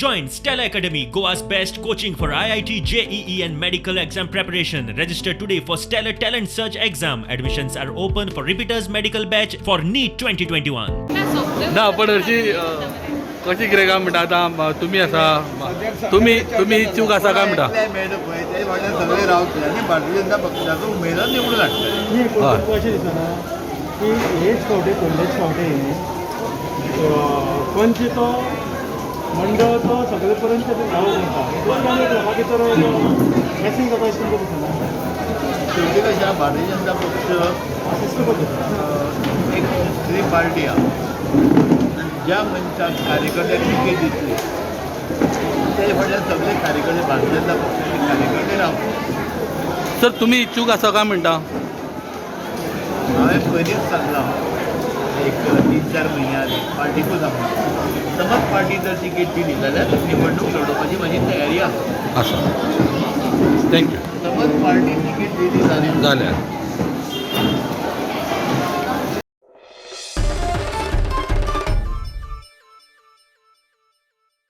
Join Stella Academy, Goa's best coaching for IIT, JEE, and medical exam preparation. Register today for Stellar Talent Search exam. Admissions are open for repeaters medical batch for NEET 2021. ना, पण हरशी कशें कितें काय म्हणटा, आतां तुमी आसा, तुमी तुमी इच्छूक आसा काय म्हणटा? एकल्याक मेळटा पळय, ते फाटल्यान सगळे रावतले आनी भारतीय जनता पक्षाचो उमेदवार निवडून हाडटले. न्ही, पूण हय. तुमकां अशें दिसना की हेच फावटी, पयलेच फावटी पंच तो मंडळ तो सगळे पर्यंत लागू करता, हितून आनी लोकां भितर मॅसिंग जाता अशें तुमकां दिसना? शेवटी कशें आहा, भारतीय जनता पक्ष सिस्टम पद्दत एक दुसरी पार्टी आहा. ज्या मनशाक कार्यकर्त्याक तिकेट दितली, ते फाटल्यान सगळे कार्यकर्ते, भारतीय जनता पक्षाचे कार्यकर्ते रावतले. सर, तुमी इच्छूक आसा काय म्हणटा? हांवें पयलींच सांगलां, एक 3-4 म्हयन्या आदीं पार्टीकूच सांगलां, समज पार्टी जर तिकेट दिली जाल्यार निवडणूक लडोवपाची म्हाजी तयारी आसा. आसा, thank you. समज पार्टी तिकेट दिली जाल्यार. जाल्यार.